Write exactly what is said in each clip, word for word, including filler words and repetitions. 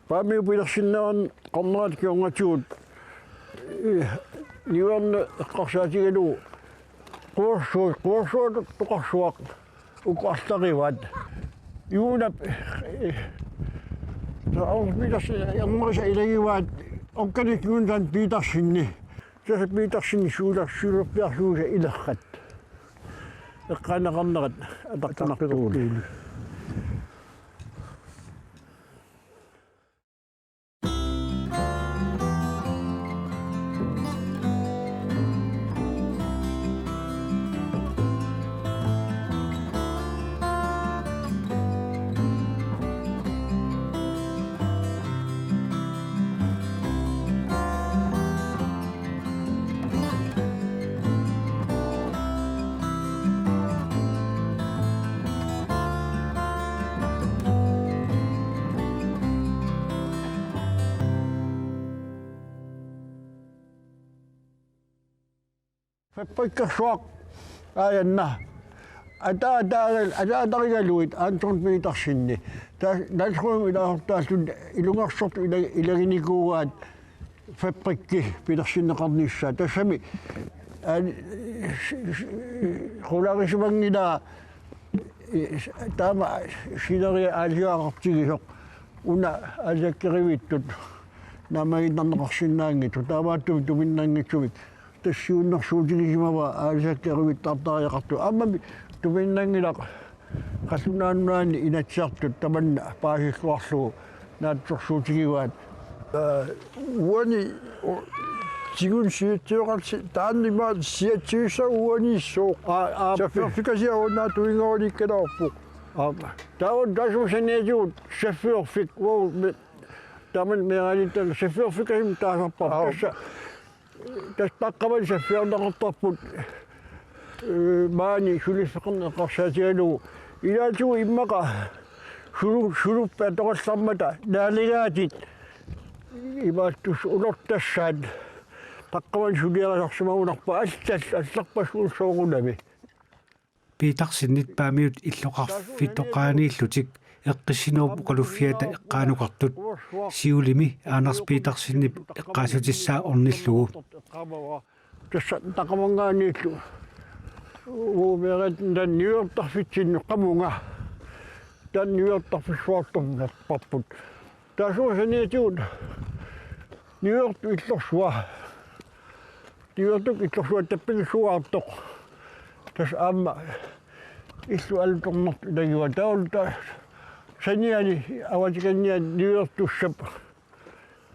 Paamiut pilersinneqarnerat kingornatigut, eh, niuerneq eqqarsaatigalugu quersuaq, quersuaq toqorsuaq uku arlarivaat. Juunap, eh, Anders Petersen, ernerisa ilagivaat, okkanik juuntan Petersenni. Tassa Petersenip suuler-, suulerpiarsuisa ilerrat. Eqqaaneqarnerat ataqqinertuulluni. Fabrikkersuaq aajanna. Ata-, ata-, ata-, atarigaluit Anton Petersenip. Ta-, Nalsrødimi ilaasortaalluni ilungersortut ila-, ilaginikuuaat fabrikki pilersinneqarnissaa. Tassami, aa, s-, s-, s-, qularisimanngilaa, i-, s-, taama sineriak aalisagaqartigisoq. Una aalisakkerivittut naammaginnarneqarsinnaanngitsut. Taamaattumik tupinnanngitsumik. Tassa siunnersuutigisimavaa aalisakkeruittaartariaqartut. Aammami tupinnaanngilaq Qallunaat Nunaanni Inatsisartut tamanna paasilluarlugu naatsorsuutigivaat. Aa, uani, o, tigun siatsisoqarsi-, taanna ima siatsisussaq uani sooq. Aa, aa, chaufførfik asia uannaa tuingaaniikkalaarpoq. Aa, taava taassuma saniatigut chaufførfik, uagut me-, tamanna meeraanitta chaufførfik asimi taasarparput. Aa. Tassa Tassa taqqamani saffiorneqartarput, eh, maani suliffeqarneq eqqarsaatigalugu. Ilaatigut immaqa sulu-, suluppit atoqqillarmata naaligaatit imaattussat ulortassaat taqqamani suliarisarsimagunarpaa allat allarpassuit soorunami. Petersenit Paamiut illoqarfitoqaaniillutik eqqissinerup oqaluffiata eqqaanukartut, Siulimi Anders Petersenip eqqaassutissaa ornillugu. Tassa taqamanngaanniillu. Uumeret tanniuertarfitsinnut qamunga. Tanniuertarfissuartornerparput. Taassuma saniatigut niuertoq illorsua. Niuertoq illorsua tappigissuartoq. Tassa aamma illu alutornartoq ilagivaat. Taavalu ta-, saniani avatikanniani niuertussap.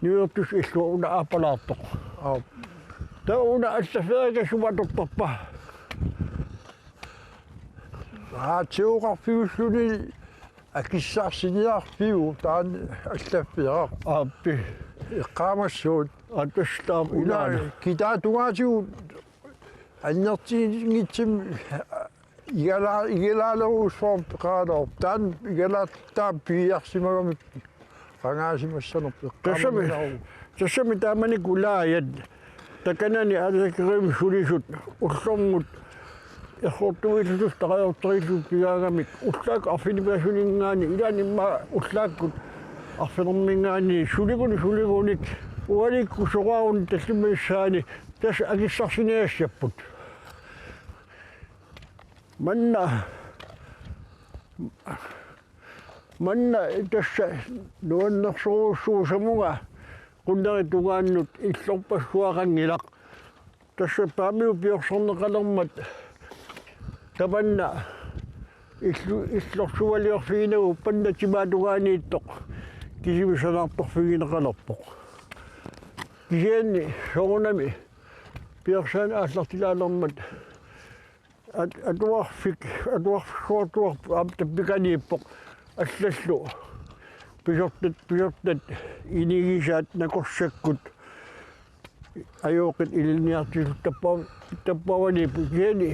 Niuertussap illua una aappalaartoq. Aap. Taava una allaffeerikassup atortarpa. Aa, tiuqarfiulluni akissarsiniarfiuvoq taanna allaffeeraq. Aappi. Eqqaamassuut. Aa, tassa taama una ilaana. Kitaatungaatigut annertuunngitsumik igala-, igalaaleruussuarmik peqaraluarpoq. Taanna igalaartaa piiarsimagamik qangaasimassanerpoq. Tassami, eqqaamaneruvoq. Tassami taamanikkut laajat takanani aalisakkerivimmi sulisut ullormut errortuillutik taqajoorterillutik pigaangamik ullaakkut arfineq-pingasuninngaanniit ilaanni immaqa ullaakkut arfineq-pingasuninngaanniit suligunik suligunik uanikkut soraaruni tallimanissaani tassa akissarsiniassapput. Manna, manna tassa nuannersorujussuusamunga qulerit tungaannut illorpassuaqanngilaq. Tassa Paamiut piorsarneqalermat tamanna illu-, illorsualiorfiginagu panna timaatungaaniittoq kisimi sanaartorfigineqalerpoq. Kisianni soorunami piorsaaneq aallartilaalermat at-, atuarfik, atuarfissuartuarput aamma tappikaniippoq allallu pisortat, pisortat inigisaat nakorsakkut ajooqatigut ilinniartitsisut tappa-, tappavaniippoq. Kisianni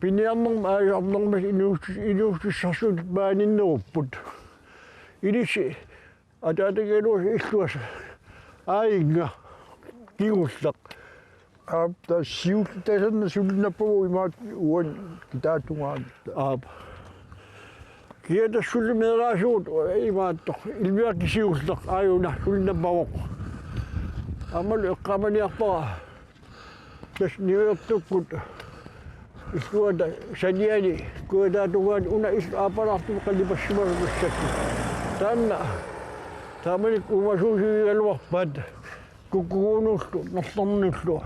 piniarnermik aalisarnermik inuussutis-, inuussutissarsiutit maaninnerupput. Ilissi ataataga iluasi illuasa aajinnga kingulleq. Aap, tassa siulleq tasanna sulinnappagu imaattoq uani kitaatungaani. Aap. Kiatassullu meeraasugut imaattoq ilviaq kisiulleq aajuna sulinnappavoq. Aammalu eqqaamaniarpara. Tassa niuertukkut illuata saniani kujataatungaani una illu aappalaartumik qalipassimasoq massakkut. Taanna taamanikkut uumasuusivigaluarpaat kukkuguunullu nerlernullu.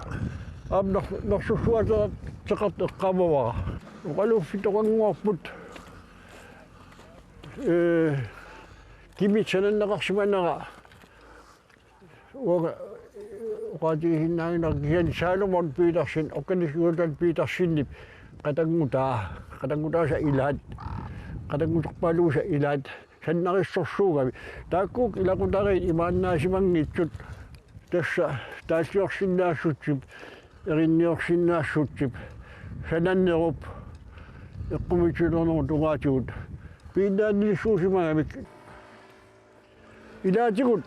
Aamma ner-, nersussuateqartoq eqqaamavara. Oqaluffik toqannguarput. Ee, kimit sananneqarsimanera. Uanga oqaatigisinnaanngilara kisianni Salomon Petersen, Okanisi Jonathan Petersenip qatanngutaa, qatanngutaasa ilaat, qatannguterpaaluisa ilaat, sannarissorsuugami. Taakku ilaqutariit imaannaasimanngitsut tassa taalliorsinnaassutsip, erinniorsinnaassutsip, sanannerup, eqqumiitsuliornerup tungaatigut piinnaanilissuusimagamik. Ilaatigut.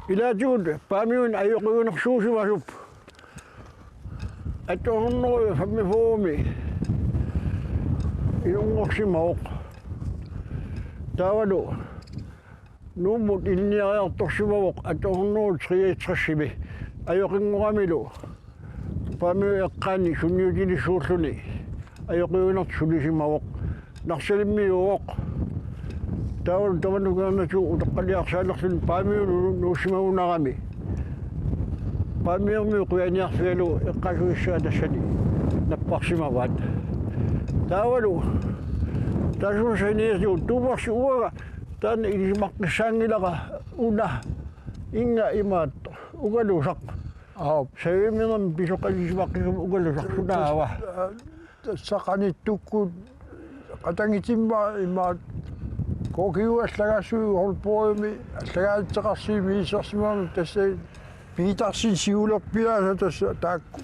Ilaatigut Paamiuni ajoqiunersuusimasup atten hundrede femogfyrre-mi inunngorsimavoq. Taavalu Nuummut ilinniariartorsimavoq atten hundrede treogtres-imi ajoqinngoramilu Paamiut eqqaanni sunniutilissuulluni ajoqiunertut sulisimavoq. Narsalimmiuuvoq. Taavalu tamanna ukiornatigut utoqqaliarsaalerluni Paamiunut nuussimagunarami. Paamiormiut qujaniarfigalugu eqqaasuissaat tassani napparsimavaat. Taavalu taassuma saniatigut tuuvarsi uanga taanna ilisimaqqissaanngilara una inga imaattoq ugalusaq. Aap. Saviminermi pisoqalisimaqqisumik ugalusaq sunaava? Tassa qanittukkut qatanngutimma imaat K G U allagaassuit Aalborgimi allagaatitseqarsimasut milisarsimammat tassa Petersen siulerpiaasa tassa taakku,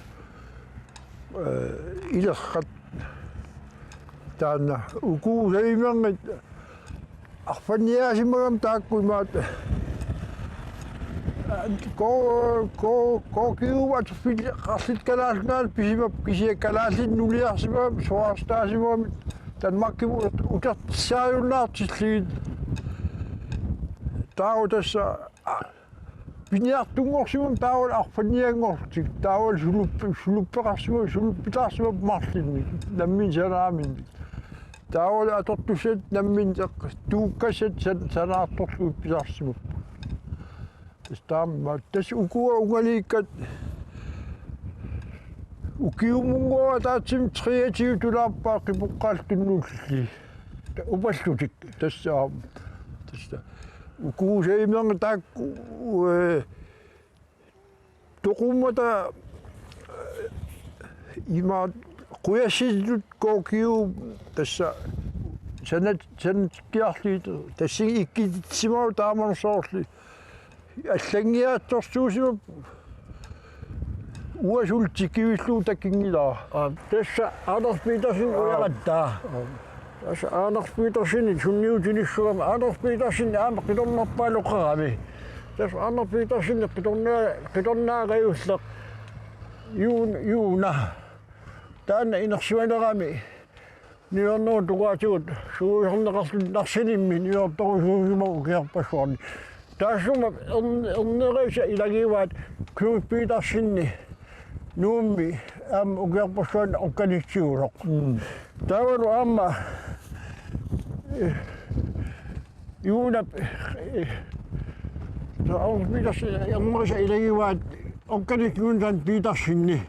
ee, ileqqat taanna uku saviminermit arfanniaasimagami taakku imaat. Ko-, ko-, K G U-p atorfillit Qallunaat Kalaallit Nunaanni pisimapput kisianni kalaallit nuliarsimagamik suaartaasimagami Danmarkimut ut-, utertissaajunnaartillugit. Taava tassa piniartunngorsimammat taavalu arfannianngorlutik. Taavalu sulup-, suluppeqarsimammat, suluppitaarsimammat marlunnik. Nammineq sanaaminnik. Taavalu atortussat nammineq tuukkassat san-, sanaartorlugit pisarsimapput. Tassa taama, tassa ukua ungaliikkat ukiumunngooq ataatsimut treogtyve tulaarpaat qipoqqaallu tunulli. Upallutik. Tassa aamma. Tassa. Uku saviminermit taakku, ee, toqummata, ee, imaat qujassititut K G U tassa sanat-, sanatsikkiarlugit tassa ikkititsimavoq taamani soorlu allanngiaatsorsuusimapput uanga suli tikivillugu takunngilara. Aa, tassa Anders Petersen ujarattaa. Tassa Anders Petersen sunniutilissagami, Anders Petersen aamma qitornarpaaluqarami. Tassa Anders Petersen qitorna-, qitornaagajulleq Juun-, Juuna. Taanna inersimanerami niuernerup tungaatigut sungiusarneqarluni Narsalimmi niuertorusuusimavoq ukiorpassuarni. Taassuma ern-, ernerisa ilagivaat Knud Petersen Nuummi aamma ukiorpassuarni organitsigusoq. Mm. Taavalu aamma, ee, Juunap, ee, Anders Petersen ernerisa ilagivaat organitsigusoq Petersen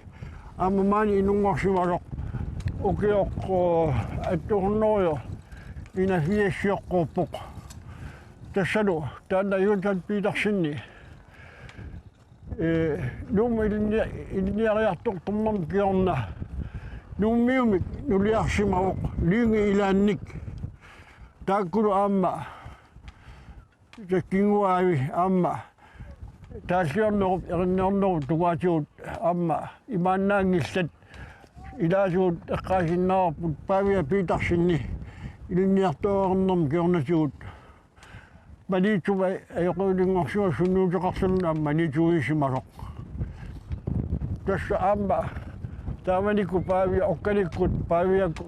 aamma maani inunngorsimasoq ukioq, ee, atten hundrede enogfirsiuvoq. Tassalu taanna Jonathan Petersen, ee, Nuummut ilinni-, ilinniariartortornermut kingorna Nuummiumik nuliarsimavoq Lynge ilaannik. Taakkulu aamma takkunnguaavik aamma taalliornerup erinniornerup tungaatigut aamma imaannaanngillat. Ilaatigut eqqaasinnaavarput Pavia Petersen ilinniartoreernermut kingornatigut Maniitsup ajoqiuninngorsimavoq sunniuteqarluni aamma Maniitsuusimasoq. Tassa aamma Taamanikkut Paavia, okkanikkut Paaviakkut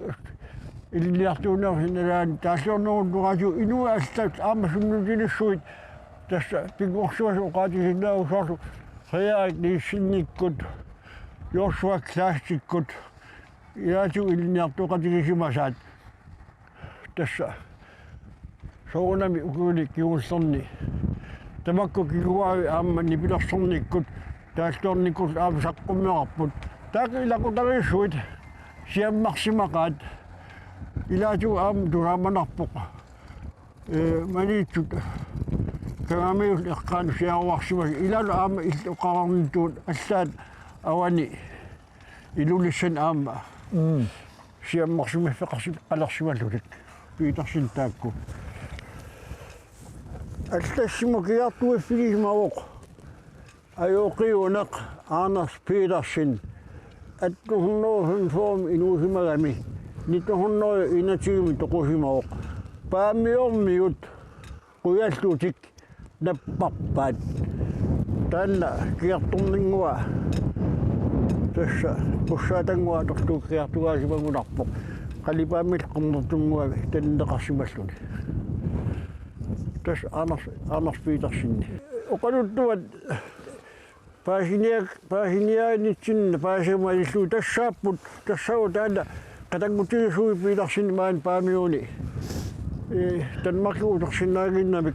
ilinniartuunersinnaalaat taalliornerunngoratigut inuit allat aamma sunniutilissuit tassa pinngortitat oqaatigisinnaagaluartut Frederik Nielsenikkut, Joshua Kleistikut, ilaatigut ilinniartooqatigisimasaat. Tassa soorunami ukiuni kingullerni tamakku kinguaavik aamma nipilersornikkut taalliornikkut aamma saqqummerarput. Taakku ilaqutariissuit siammarsimaqaat, ilaatigut aamma tusaamanarpoq. Ee, Maniitsut Kangamiut eqqaanut siaruarsimasut, ilaanni aamma illoqarnittut allaat avani Ilulissani aamma. Mm. Siammarsimaffeqarsimalersimallutik Petersen taakku. Allassimut kigartuiffigisimavoq ajoqiuneq Anders Petersen atten hundrede og femogfyrre inuusimagami nitten hundrede og enogtyve toqusimavoq. Paamiormiut qujallutik napparpaat. Taanna kigartorninnguaq tassa Pussaatannguaq atorlugu kigartugaasimagunarpoq. Qalipaammik qernertunnguamik tanneqarsimalluni. Tassa Anders, Anders Petersen. Oqaluttuat Paasiniak-, paasiniaanitsinni paasimalillugu tassaapput, tassaavoq taanna qatanngutigisui Petersen maani Paamiuni. Ee, Danmarkimut utersinnaaginnamik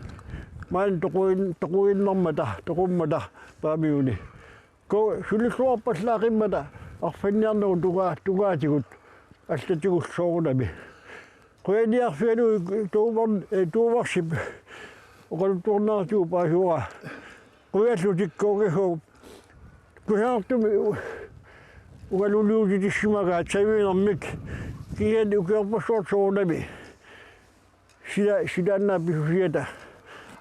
maani toquin-, toquinnermata, toqummata Paamiuni. Ko sulilluarpallaaqimmata arfanniarnerup tungaa-, tungaatigut allatigullu soorunami. Qujaniarfigalugu Tuuvar-, ee, Tuuvarsip oqaluttuarneratigut paasivara. Qujallutik K G H kusanartumik u-, ugaluliutissimagaat saviinermik kisianni ukiorpassuartut soorunami sila-, silaannaap pisusiata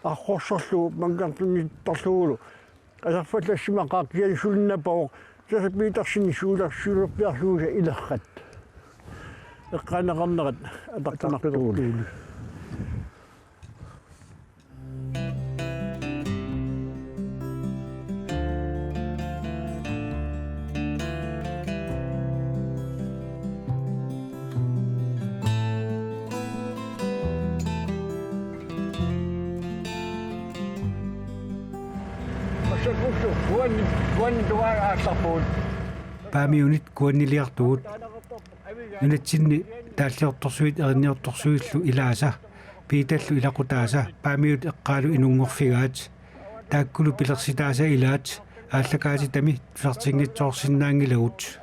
arrorserlugu mankartunnittarlugulu aserfallassimaqaaq kisianni sulinnappavoq tassa Petersenip suuler-, suulerpiarluisa ilerrat. Eqqaaneqarnerat ataqqinertuuli. Massakkut kuanni, kuanni tungaanut aallarpugut. Paamiunit kuanniliartugut. Nunatsinni taalliortorsuit erinniortorsuillu ilaasa, Piitallu ilaqutaasa Paamiut eqqaalu inunngorfigaat. Taakkulu pilersitaasa ilaat aallakaatitami tusartinngitsoorsinnaanngilagut.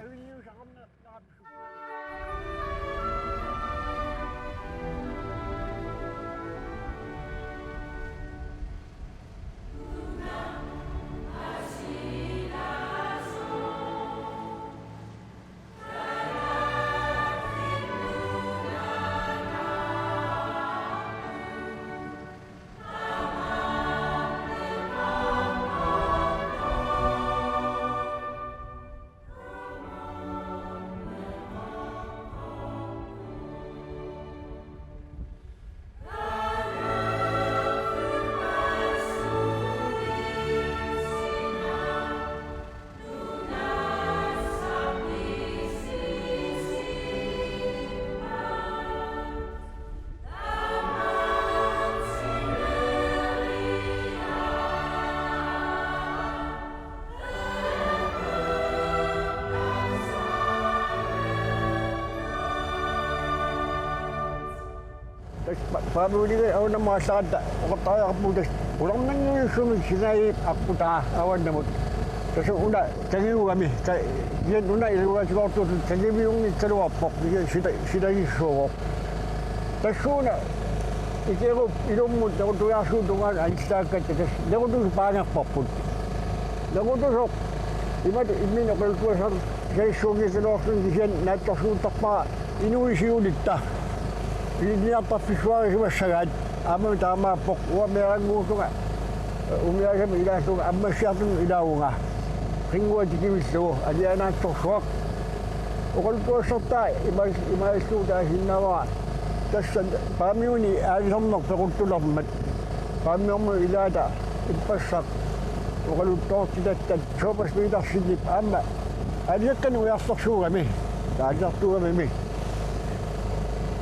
Tassa pa-, Paamiuniga aunamma allaratta oqartariaqarpugut tassa qularnanngivissumik Sinaiip aqqutaa avannamut. Tassa una kangigugami, ka-, ian una iluaatigoortuut kangiviunngikkaluarpoq, ian sita-, silagissuuvoq. Tassuuna ikerup ilummut nerutujaarsuup tungaanut anillaakkatta tassa nerutusoq paangerparput. Nerutusoq imatut imminut oqaluttuassar-, saissuunngikkaluarluni kisianni naatsorsuuttarpara inuit siulitta ilinniartarfissuarisimassagaat. Aamma taamaappoq uanga meerannguusunga umiaasami ilaallunga ammassiartunut ilaavunga. Qinnguaq tikivillugu alianaatsorsuaq. Oqaluttuassartaa ima-, imaallugu taasinnaavat. Tassa Paamiuni aalisarneq pequttulermat Paamiormiut ilaata ippassaq oqaluttoortitatta Thomas Petersenip aamma Aalisakkanik ujartorsuugami, taalisartuugamimi.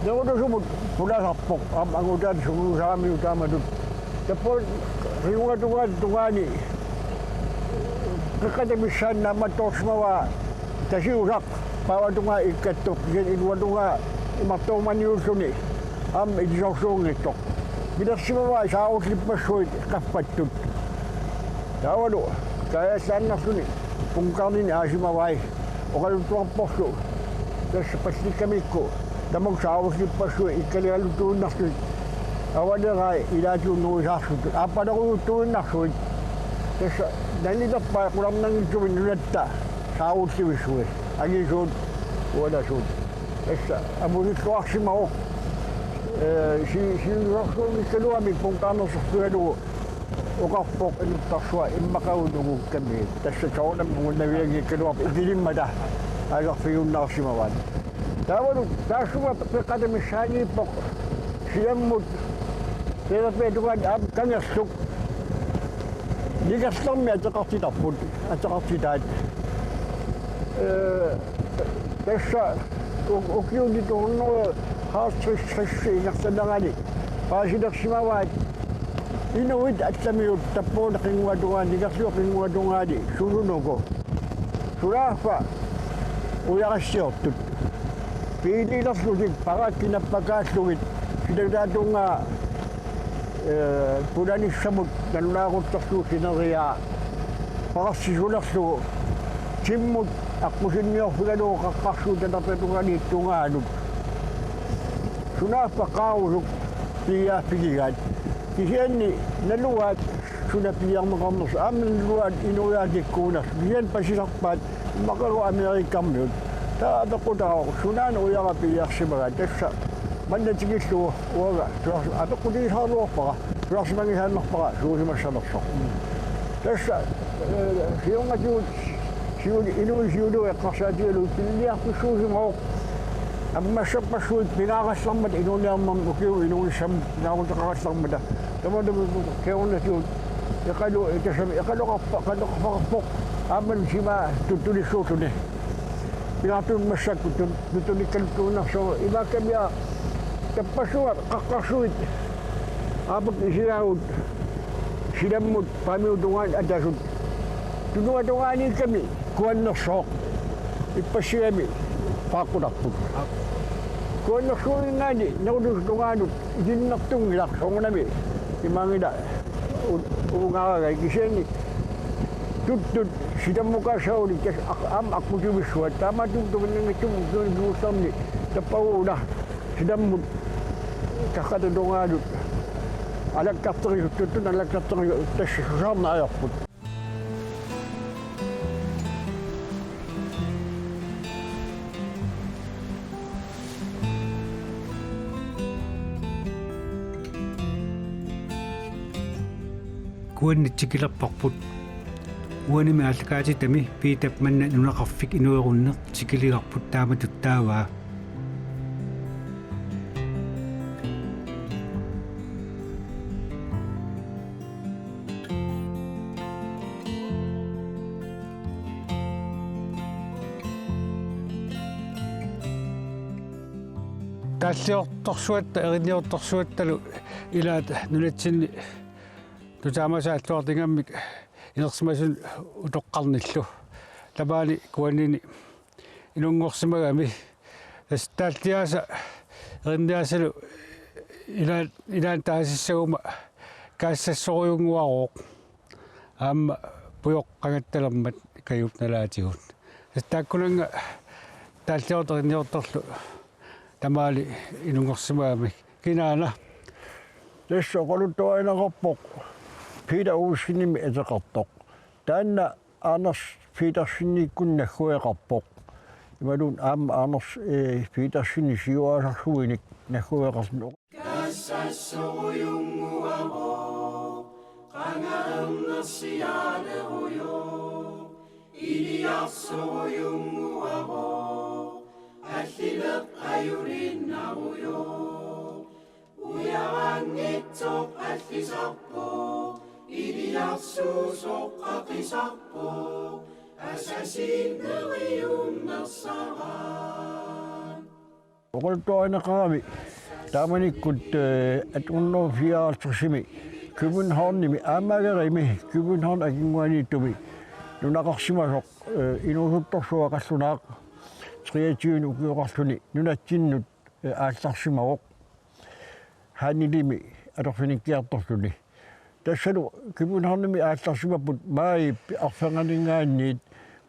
Nerulusumut pulasarpoq, aamma angutaata sungiusaramiuk taamatut. Tappavani qinnguatungaani tungaani, qeqqata missaani naammattoorsimavaa tasiusaq paavatungaa ikkattoq, kisianni iluatungaa imartoorumaniulluni aamma ilisorsuunngitsoq. Pilersimavai saarullippassuit qaffattut. Taavalu kaajallaannarluni bunkeriniit aasimavai. Oqaluttuarporlu tassa pallikkamikku tamakku saarullippassuit ikkaligaluttuinnarlugit avalerai ilaatigut nuisaarsuttut, aappaleruuttuinnarlugit. Tassa nanilerpai qularnanngitsumik nunatta saarullivissuit, angisuut, ualasuut. Tassa amusilluarsimavoq, ee, si-, siuliorsuunngikkaluamik bunkernersorfigalugu oqarpoq inuttarsua immaqaluunniit ugukkami. Tassa soorunami ungunnavianngikkaluarpoq ikilimmata aalisarfigiunnaarsimavaat. Taavalu taassuma qeqqata missaaniippoq silammut peerpiatungaani aamma kangerluk. Nikerlermi ateqartitarput, ateqartitaat. Ee, tassa u-, ukiuni to hundrede halvtreds tres ingerlanerani paasilersimavaat inuit allamiut tappavani qinnguatungaani, nikerliup qinnguatungaani Suunuku. Sulaaffa ujarassiortut. Biililerlutik paraakki nappakaallugit, silataatunngaa, ee, pulanissamut nalunaaqutserlugu sineriaa, paqarsisulerlugu timmut aqqusinniorfigalugu qaqqarsuit tatarpatungaaniit tungaanut. Sunaaffa qaarusuk piiaaffigigaat. Kisianni nalugaat suna piiarneqarnersoq, aamma nalugaat inuiaatikkuunersut. Kisianni pasisarpaat immaqaluunniit Amerikkarmiut. Taava apeqqutaavoq, sunaana ujara piiarsimagaat? Tassa manna tikillugu uanga sular-, apeqqutigisaraluarpara, sularsimanngisaannarpara suusimassanersoq. Tassa, ee, siornatigut siuli, inuit siuligut eqqarsaatigalugit pilliarfissuusimavoq. Ammassappassuit pingaarallarmata inuuniarnermi ukiut inuunissamut pingaaruteqarallarmata. Tamatuma kingornatigut eqalu-, tassami eqaloqarpa-, eqaloqarpoq. Aamma simaa tuttulissuulluni. Pingaartumik massakkut tut-, tuttunikkaluttuinnarsuuvoq. Imaakkamia tappassuit qaqqarsuit aappakka isigaagut silammut paamiup tungaani atasut. Tunuatungaaniikkami kuannersooq ippassigami paaqqutarput. Kuannersuunnginngaanniit nerulusut tungaanut itinnertunngilaq, soorunami imaanngilaq u-, uungaaragai, kisianni tuttut silammukaassagunik tassa aq-, aamma aqqutivissuat. Taamaattumik tupinnanngitsumik ukiuni kingullerni tappavani una silammut qeqqata tungaanut alakkarterisut, tuttunut alakkarterisut tassa susaarneq ajorput. Kuanni tikilerparput. Uanimi aallakaatitami Piitap manna nunaqarfik inuerunneq tikiligarput, taamatuttaavaa. Taalliortorsuatta, erinniortorsuattalu ilaat nunatsinni tusaamasaat attuartingammik inersimasut utoqqarnillu. Tamaani kuannini inunngorsimagami. Tassa taalliaasa erinniaasalu ilaat, ilaanni taasissaguma kaassassorujunnguarooq. Aamma pujoq qangattalermat kajup nalaatigut. Tassa taakkunannga taalliortoq erinniortorlu tamaani inunngorsimagami. Kinaana? Tassa oqaluttuarineqarpoq Peter Olsenimik ateqartoq. Taanna Anders Petersenikkut naggueqarpoq. Imaluunniit aamma Anders, ee, Petersenip siuaasarsuinik naggueqarluni. Kaassassorujunnguarooq, qanga ernersiaalerujoq, iliarsorujunnguarooq, allilerajulinnarujoq, ujaranngitsoq allisarpoq, iliarsuusoq qaqisarpoq, Oqaluttuarineqarami taamanikkut, eh, atten hundrede fireoghalvtredsimi Københavnimi aamma Agerimi København akinnguaniittumi nunaqarsimasoq, eh, inuusuttorsuaq qallunaaq treogtyve ukioqarluni nunatsinnut, eh, aallarsimavoq. Handelimi atorfinikkiartorluni. Tassalu Københavnimi aallarsimapput maajip arferngaaninngaanniit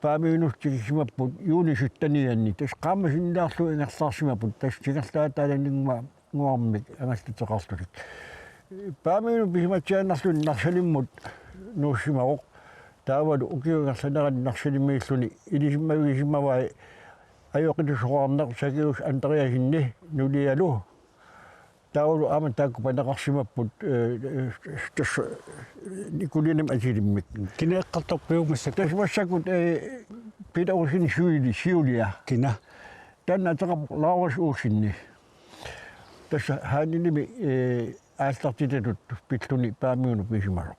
Paamiunut tikisimapput juunip syttenianni. Tassa qaammat sinnilaarlugu ingerlaarsimapput. Tassa tingerlaataanannguarmik angallateqarlutik. Paamiunut pisimatsiaannarluni Narsalimmut nuussimavoq. Taavalu ukiup ingerlanerani Narsalimiilluni ilisimavigisimavai ajoqitusoqarneq Sakius Andreasenip nulialu. Taavalu aamma taakku paneqarsimapput, eh, eh, tassa, eh, Nikulianimi atilimmik. Kina eqqartorpiuk massakkut? Tassa massakkut, eh, Peter Olsen siuli-, siulia. Kina? Taanna ateqarpoq Laurits Olsen. Tassa Handelimi, eh, aallartitatut pilluni Paamiunut pisimasoq.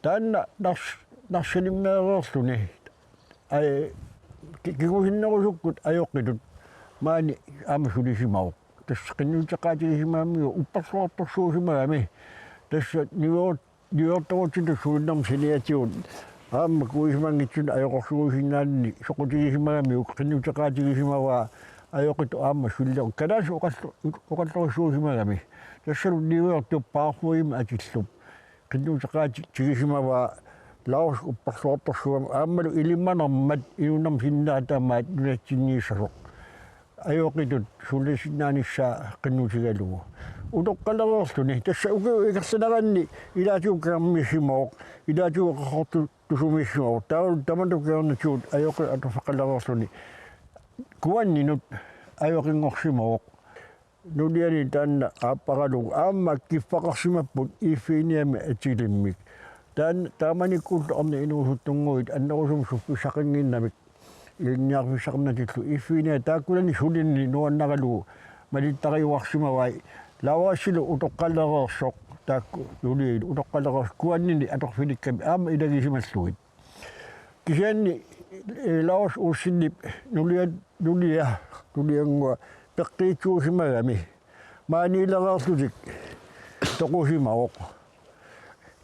Taanna Nars-, Narsalimmeereerluni. Ai, ki-, kingusinnerusukkut ajoqitut maani aamma sulisimavoq. Tassa qinnuteqaatigisimagamigooq upperluartorsuusimagami. Tassa niuer-, niuertorutsitut sulinermut saniatigut aamma kuisimanngitsunik ajoqersuusinnaanani soqutigisimagamiuk qinnuteqaatigisimavaa ajoqitut aamma sulileq. Kalaallisut oqallu-, oqallorissuusimagami. Tassalu niuertup parfume atillup qinnuteqaatigisimavaa Laurits upperluartorsuugami aammalu ilimanarmat inuunerma sinnilaartaat maani nunatsinniissasoq. Ajoqitut sulissinnaanissaa qinnutigalugu. Utoqqalereerluni. Tassa ukiup ingerlaneranni ilaatigut kangermiissimavoq. Ilaatigut qaqortusumiissimavoq. Taavalu tamanut kangernertigut ajoqitut atorfeqalereerluni. Kuanninut ajoqinngorsimavoq. Nuliani taanna aapparalugu aamma kiffaqarsimapput Iffiniami atilimmik. Taanna taamanikkullu arnat inuusuttunnguit annerusumik suffissaqannginnamik ilinniarfissaqarnatillu Iffiniap taakkunani sulinani nuannaralugu malittariuarsimavai. Lauritsilu utoqqalereersoq taakku nulialu utoqqalereersoq kuannini atorfinikkami aamma ilagisimallugit. Kisianni, eh, Laurits Olsenip nulia-, nulia-, nuliannguaq peqqiitsuusimagami maaniilereerlutik toqusimavoq.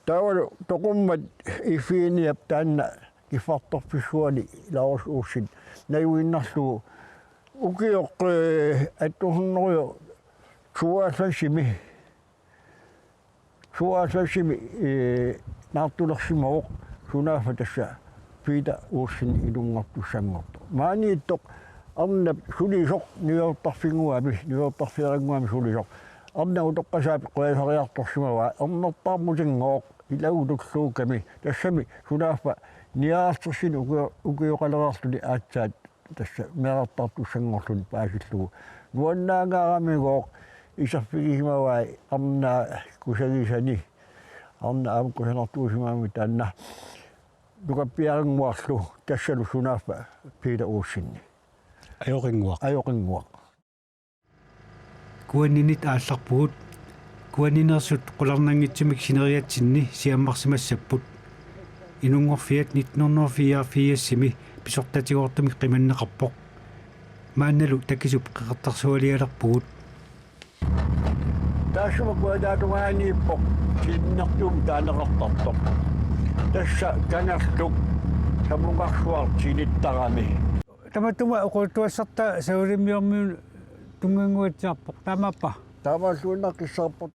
Taavalu toqummat Iffiniap taanna kiffartorfissuani Laurits Olsen najuinnarlugu ukioq, eh, atten hundrede tooghalvfemsimi Suaasasimi, eh, naartulersimavoq sunaaffa tassa Peter Olsen inunngortussanngortoq. Maaniittoq arnap sulisoq niuertarfinnguami, niuertarfiarannguami sulisoq. Arnap utoqqasaap qujasariartorsimavaa ernertaarmutinngooq ilagululluukkami. Tassami sunaaffa niaartersin uki-, ukioqalereerluni aatsaat tassa meerartaartussanngorluni paasillugu. Nuannaangaaramigooq iserfigisimavai arnaa kusagisani. Arnaq aamma kusanartuusimagami taanna nukappiarannguarlu tassalu sunaaffa Peter Olsen. Ajoqinnguaq. Ajoqinnguaq. Kuanninit aallarpugut. Kuannineersut qularnanngitsumik sineriatsinni siammarsimassapput. Inunngorfiat nitten hundrede fireogfirsimi pisortatigoortumik qimanneqarpoq. Maannalu takisup qeqertarsualialerpugut. Taassuma kujataatungaaniippoq silinnertuumik taaneqartartoq. Tassa kangerluk samungarsuaq sinittarami. Tamatuma oqaluttuassartaa Savalimmiormiunut tunngannguatsiarpoq. Taamaappa? Taamaalluinnaqqissaarpoq.